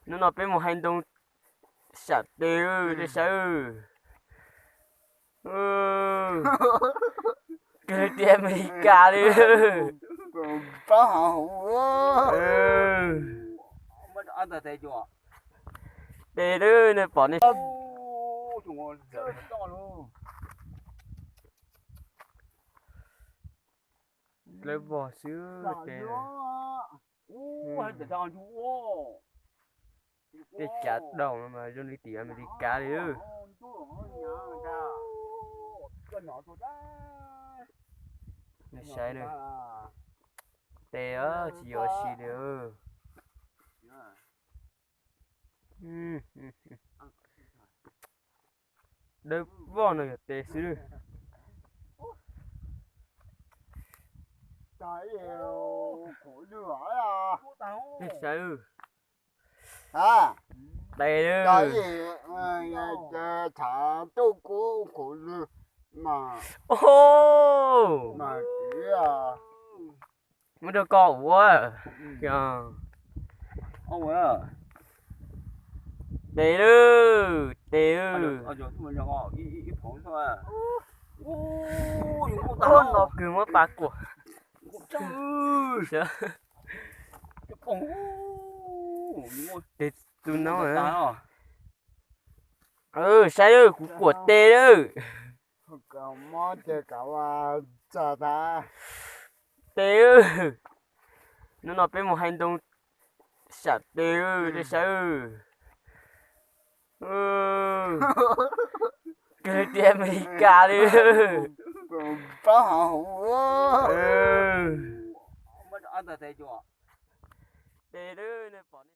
Hnub no peb mus hais ntoo sam tes, nej saib. Kawg li tias Amelikas li. Tes lawm, nej pom nej. Dawb vog xwb tes. Tej cav daum no mas zoo li tim Amelikas li. Nej saib na, tes tsis yuav si li. Dawb vog no yog tes xwb. Nej saib, tes. Muab rau koj ua. Tes lawm, tes lawm. Ub, no kws muab pa kuam. Tes tus no. Saib lawm, kuv kuam tes lawm. Tes, hnub no peb mus hais ntoo sam tes, nej saib. Kawg li tias Amelikas li. Tes lawm, nej pom.